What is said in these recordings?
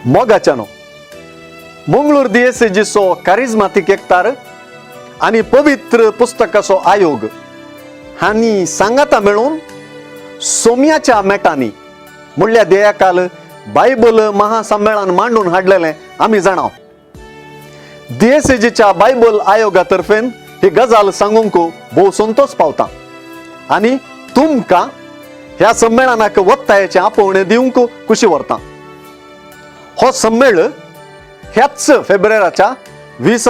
मोगाच्यानो, मंगळूर दियेसेजीचो कारिज्मातीक एकतार आनी पवित्र पुस्तकाचो आयोग हांणी सांगाता मेळून सोम्याच्या मेटांनी म्हणल्यार देयाकाल बायबल महासम्मेळन मांडून हाडलेलें आमी जाणा. दियेसेजीच्या बायबल आयोगा तर्फेन ही गजाल सांगूंक भोव संतोश पावता आनी तुमकां ह्या संमेळनाक वत्तायेचें आपोवणें दिवंक खुशी व्हरता. हो सम्मेळ ह्याच फेब्रुवाराच्या 22,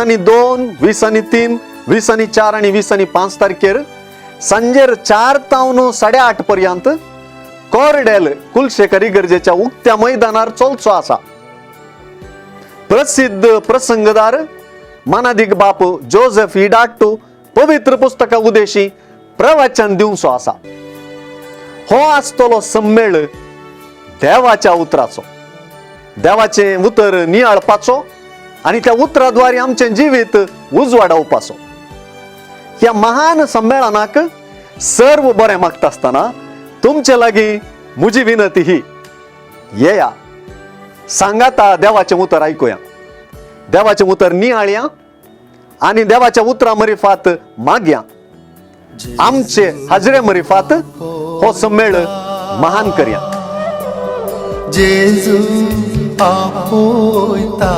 23, 24 आनी 25 तारखेर सांजेर 4 तावन 8:30 पर्यंत कोरडेल कुलशेखर इगर्जेच्या उक्त्या मैदानार चलचो आसा. प्रसिद्ध प्रसंगदार मानादीक बाप जोसेफ इडाट्टू पवित्र पुस्तका उदेशी प्रवचन दिवचो आसा. हो आसतलो सम्मेळ देवाच्या उतराचो, देवाचें उतर नियाळपाचो आनी त्या उतराद्वारे आमचें जिवीत उजवाडावपाचो. ह्या महान संमेळनाक सर्व बरें मागता आसतना तुमचे लागीं म्हजी विनंती ही, येया, सांगाता देवाचें उतर आयकुया, देवाचें उतर नियाळया आनी देवाच्या उतरा मरिफात मागया. आमचे हाजरे मरिफात हो सम्मेळ महान करया. जेजू आपोयता.